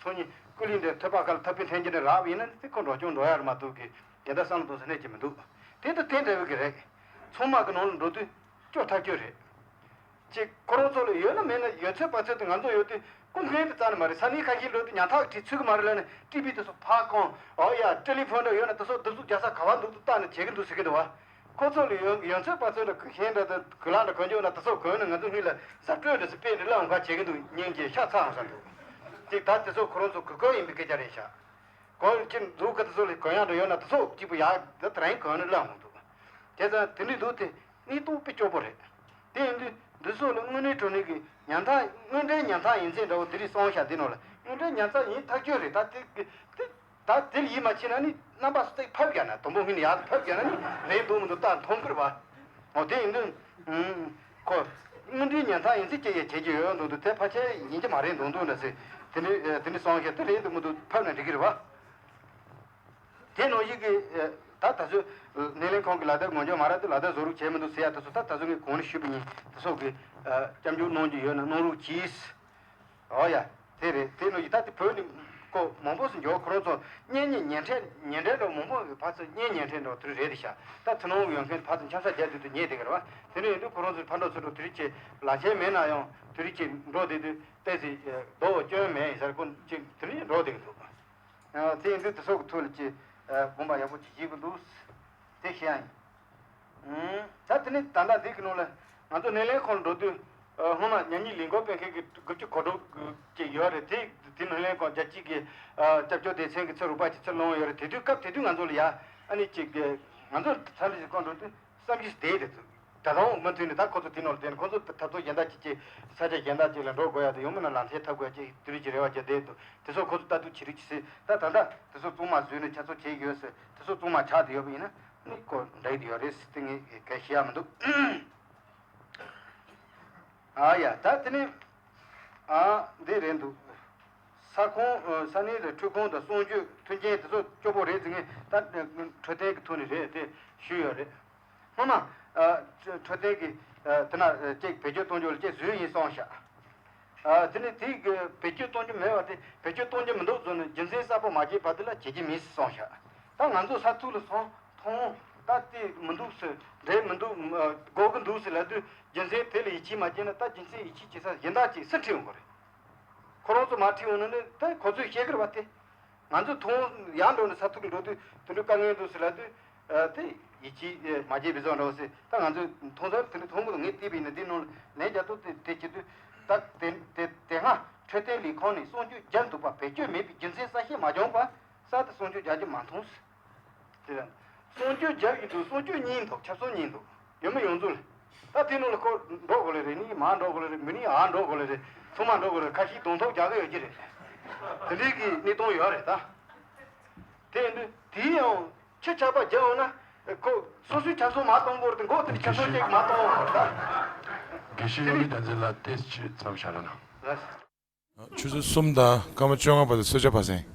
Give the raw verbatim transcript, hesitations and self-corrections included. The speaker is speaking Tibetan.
ཚོ་གཉིས་ཀུ་ལི་འདྲ་ཐོད་པ་ཁ་ལ་ཐག་པའི་འཐེན་གྱི་འདྲ་རག་པ་ཡིན་ན་དེ་ཁོ་འགྲོ་སྐྱོང་འགྲོ་ཡ་རེད་མ་གཏོགས་གི་དེ་འདྲ་བསམ་བློ་གཏོང་ས་གནས་ཀྱི་མི་འདུག་དེ་ད་དེ་འདྲ་བའི་གི་རེད། ཚང་མ་གི་ནང་ལ་འགྲོ་དུས་སྐྱོ་ཐག་ཆོད་རེད། ཅིག་ཁོ་རང་ཚོ་ལ་ཡོད་ན་མེད་ན་ཡོད་ཚད་པ་ཚད་དུ་ང་ཚོ་ཡོད་དུས་སྐུ་མཁན་དུ་རྩ་ནས་མ་རེད། ས་གནས་ཁ་ཤས་འགྲོ་དུས་ཉམ་ཐག་བྲིས་ཚུལ་གི་མ་རེད་ལབ་ནས་ཀྲི་པི་དེ་ཚོ་ཕར་བཀང་། ཨོ་ཡ་ཀྲི་ལི་ཕོན་འདྲ་ཡོད་ན་དེ་ཚོ་བསྡུ་གཟུགས་རྒྱག་ས་ག་བ་འདུག་ཏུ་བལྟ་ནས་བྱེད་ཀྱི་འདུག་ཟེར་གྱི་འདུག་བ། ཁོ་ཚོ་ལ་ཡོད་ཡོད་ཚད་པ་ཚད་འདྲ་གུ་ཤེན་འདྲ་དང་གུ་ལག་འདྲ་གོན་རྒྱུ་ན་དེ་ཚོ་གོན་ནས་ང་ཚོ་སྔོན་ལ་ཟབ་སྤྲོས་འདྲ་ཟེར་དཔེ་འདྲ་བླངས་ག་བྱེད་ཀྱི་འདུག་སྙིང་རྗེ་ཤ་ཚ་འོང་ས་འདུག་ཅིག་ད་དེ་ཚོ་ཁོ་རང་ཚོ་གུ་གོན་ཡིན་པའི་སྐད་ཆ་རེད་ཤག་གོ་ཅི་འདུག་ག་དེ་ཚོ་ལ་གོན་ཡག་འདྲ་ཡོད་ན་དེ་ཚོ་གཅིག་པུ་ཡག་ད་དེ་རིང་གོན་ནས་བླངས་འོང་འདུག་དེ་ཙང་དེ་འདྲ་འདུག་དེ་གནས་སྟངས་དཔེ་སྐྱོ་པོ་རེད། དེ་ཡིན་དུས་འདི་ཚོ་ལ་དངོས་གནས་དྲང་གནས་ཀྱི་ཉམ་ཐག་དངོས་འབྲེལ་ཉམ་ཐག་ཡིན་ཚད་འདྲ་བོ་དེ་རིགས་སོང་ཤག་འདི་ནང་ལ་དངོས་འབྲེལ་ཉམ་ཐག་ཡིན་ཐག་ཆོད་རེད། ད་དེ་དེ་ད་དེ་ལ་ཡིད་མ་ཆེས་ན་ནི་རྣམ་པ་སུ་ཚིག་ཕབ་རྒྱག་ན་དུམ་བུ་སྔོན་ནས་ཡག་ཏུ་ཕབ་རྒྱག་ན་ནི་རེད་འདུག་མི་འདུག་ད་མཐོང་གི་རེད་བ། འོ་དེ་ཡིན་དུས་ཁོ་དངོས་འབྲེལ་ཉམ་ཐག་ཡིན་ཚད་སྐྱེ་ཡས་བྱེད་ཀྱི་ཡོད་འདུག་འདུག་དེ་ཕལ་ཆེར་ཡིན་གྱི་མ་རེད་འདུག་འདུག་འདྲ་ཟེར། དེ་འདྲ་དེ་འདྲ་སོང་ཤག་དེ་རེད་འདུག་མི་འདུག་ཕབ་ན་འགྲིག་གི་རེད་བ། དེ་ནང་བཞིན་གྱི་ད་ད་གཟོད་སྣེ་ལེན་ཁང་གི་ལག་བསྟར་ངོ་འཇོག་མ་རག་དུས་ལག་བསྟར་བཟོ་རོགས་བྱས་མི་འདུག་ཟེར་ཡ་དེ་ཚོ་ད་ད་གཟོད་ངས་གོང་ནས་ཞུས་པ་ཡིན། དེ་ཚོ་གི་སྐྱབས་འཇུག་གནང་རྒྱུ་ཡོད་ན་གནང་རོགས་གྱིས། ཨོ་ཡ། དེ་རེད། དེ་ནང་བཞིན་ད་དེ་བོད་ནས་ཀོ་མང་པོ་ཞིག་འབྱོར་ཁོ་རང་ཚོ་གཉེན་ཉེ་ཉེ་འབྲེལ་ཉེ་འབྲེལ་འདྲ་མང་པོ་གི་ཕར་ཚུར་གཉེན་ཉེ་འབྲེལ་འདྲ་དེ་རེད་ཤག་ད་དེ་ནང་ཡོད་མཁན་ཕར་ཚུར་འཆམ་ས་རྒྱག་དུས་དུ་ཉེ་དེ་ག་རེད་བ། དེ་འདྲ་ཡིན་དུས་ཁོ་རང་ཚོའི་ཕར་འགྲོ་ཚུར་འགྲོ་དེ་རིགས་ཀྱི་ལག་ཁྱེར་མེད་ན་ཡང་དེ་རིགས་ཀྱི་འགྲོ་བསྡད་དུས་ཏོག་ཙམ་རྡོག་སྐྱོན་མེད་ཡིན་ས་རེད། ཁོ་ཅིག་དེ་རིགས་འགྲོ་བསྡད་ཀྱི་འདུག་དེ་ཡིན་དུས་དེ་ཚོ་གི་ཐོག་ལ་ཅིག་དགོངས་པ་ཡག་པོ་ཅིག་བཞེས་དགོས་འདུག་དེ་བཤད་ཡ་ཡིན། ད་དེ་ནས་ད་ལྟ་འདི་གི་ནང་ལ་ང་ཚོ་སྣེ་ལེན་ཁང་འགྲོ་དུས་སྔོན་མ་ཉམས་ཉེས་ལས་འགུལ་སྤེལ་མཁན་གྱི་དགུ་བཅུ་གོ་དྲུག་ཅིག་ཡོད་རེད། དེ་དེ་སྣེ་ལེན་ཁང་རྒྱལ་སྤྱི་གི་སྐྱབས་བཅོལ་སྡེ་ཚན་གྱི་ཚུར་རུག་པ་ཅིག་ཚུར་སློང་ཡོད་རེད། དེ་དུས་སྐབས་དེ་དུས་ང་ཚོ་ལ་ཡ་ཨ་ནི་ཅིག་ང་ཚོ་ཚ་འདྲི་ཞིག་གོ་འགྲོ་དུས་བསམ་གཞིག་དེ་རེད། ད་དུང་མུ་མཐུད་ནས་ད་ཁོ་ཚོ་དེ་ནང་ལ་བསྡད་ནས་ཁོ་ཚོ་འཐབ་རྩོད་གཞན་དག་ཅིག་ཅིག་ས་ཆ་གཞན་དག་ཅིག་ལ་འགྲོ་དགོས་ཡ་དེ་ཡང་མིན་ན་ལམ་སེང་འཐབ་དགོས་ཡ་ཅིག་དེ་རིགས་ཀྱི་རེ་བ་བྱས་བསྡད་འདུག་དེ་ཚོ་ཁོ་ཚོ་ལྟ་རྟོག་བྱེད་རིགས་ཅིག་ཟེར། ད་ད་ལྟ་དེ་ཚོ་གཙང་མ་བཟོས་ནས་ཆ་ཚང་བྱས་ཡོད་ཟེར། དེ་ཚོ་གཙང་མ་ཆགས་བསྡད་ཡོད་པ་ཡིན་ན་ནི་ཁོ་འགྲིག་བསྡད་ཡོད་རེད་ཟེར་དེ་ངས་གལ་ཤེས་ཡ་མི་འདུག་ཨ་ཡ་ད་དེ་ནས་ཨ་འདི་རེད་འདུག་ས་ཁོངས་ས་གནས་ལ་འཕྲུལ་ཁང་དང་གསང་སྤྱོད་མཐུན་རྐྱེན་དེ་ཚོ་སྐྱོ་པོ་རེད་ཟེར། ངས་ད་འཕྲོད་བསྟེན་གྱི་ཐོག་ནས་རེད་དེ་ཞུས་ཡོད་རེད། སྔོན་མ་འཕྲོད་བསྟེན་གྱི་དེ་ན་ཅིག་བེད་སྤྱོད་གཏོང་རྒྱུ་ལ་ཅིག་བཟོས་ཡིན་གསུངས་ཤག་དེ་ནས་དེ་གི་བེད་སྤྱོད་གཏོང་རྒྱུ་མེད་པ་དེ་བེད་སྤྱོད་གཏོང་རྒྱུ་མི་འདུག་བཟོས་ནས་རྒྱུ་མཚན་གསལ་པོ་མ་བརྗོད་བར་དེ་ལ་བྱེད་ཀྱི་མིན་གསུངས་ཤག་ད་ང་ཚོ་ས་ཐོག་ལ་སོང་མཐོང་ད་དེ་མི་འདུག་ཟེར་འགྲིག་མི་འདུག་དགོས་ཀྱི་འདུག་ཟེར་ལབ་དུས་རྒྱུ་མཚན་དེ་ལ་ཡིད་ཆེས་མ་བྱས་ན་ད་རྒྱུ་མཚན་ཡིད་ཆེས་བྱེད་ས་གཞན་དག་ཅིག་སུ་ཁྲིད་ཡོང་གི་རེད། ཁོ་རང་ཚོ་མ་ཁྲིད་ཡོང་ན་ནི་ད་ཁོ་ཚོས་བཤད་ཀྱི་རེད་བ་དེ། ང་ཚོ་མཐོང་ཡར་འགྲོ་ནས་ས་ཐོག་འགྲོ་དུས་དེ་འདྲ་དཀའ་ངལ་འདུག་ཟེར་ལབ་དུས། ཨ་དེ་ཡིད་ཆེས་མ་བྱས་པའི་བཟོ་འདྲ་བོ་ཟེར། ད་ང་ཚོས་མཐོང་ས་དེ་འདྲ་མཐོང་གི་འདུག་ངས་བལྟས་པ་ཡིན་ན་འདི་ནང་ལན་རྒྱག་ཐུབ་དེ་དེ་བྱེད་དུས་ད་དེ་དེ་དེ་སྔ་འཕྲོད་བསྟེན་ལས་ཁང་ནས་གསང་སྤྱོད་བརྒྱབ་འདུག་པ་བེད་སྤྱོད་མེད་པའི་རྒྱུ་མཚན་གསལ་བཤད་མ་བྱུང་བར་གསར་དུ་གསང་སྤྱོད་རྒྱག་རྒྱུ་མ་མཐོང་ཟེར། དེ་ཡང་གསང་སྤྱོད་རྒྱབ་ཡིན་འདུག་གསང་སྤྱོད་གཉིས་འདུག་ཆབ་གསང་གཉིས་འདུག་ཡོད་མེད་ཡོངས་རྫོགས་ལ། ད་དེ་ནང་ལ་ཁོ་འགྲོ་དགོས་ལེ་རེད། ནི་མར་འགྲོ་དགོས་ལེ་རེད། མི་ནི་ཨ་འགྲོ་དགོས་ལེ་རེད། ཚང་མ་འགྲོ་དགོས་ལེ་རེད། ཁ་ཤས་གདོང་ཐོག་རྒྱག་གི་ཡོད་ཀྱི་རེད། དེ་འདྲའི་གི་གནས་སྟངས་ཡོད་རེད་ད། དེ་ཡིན་དུས་དེའི་ཡང་ཁྱི་ཆགས་པ་རྒྱག་འོང་ན་ཁོ་སོ་སོའི་ཆབ་སྲིད་མ་གཏོང་དགོས་རེད། དེ་མགོ་དེ་ཆབ་སྲིད་ཅིག་མ་གཏོང་དགོས་རེད་ད། དགེ་བཤེས་བློ་གྲོས་བསྟན་འཛིན་ལགས་ཏེ་ཆུ་མཚམས་བཞག་ར་ན། ཆུ་ཚོད་གསུམ་དང་སྐར་མ་བཅོ་ལྔ་བར་དུ་གསོལ་ཇ་ཕར་གསན།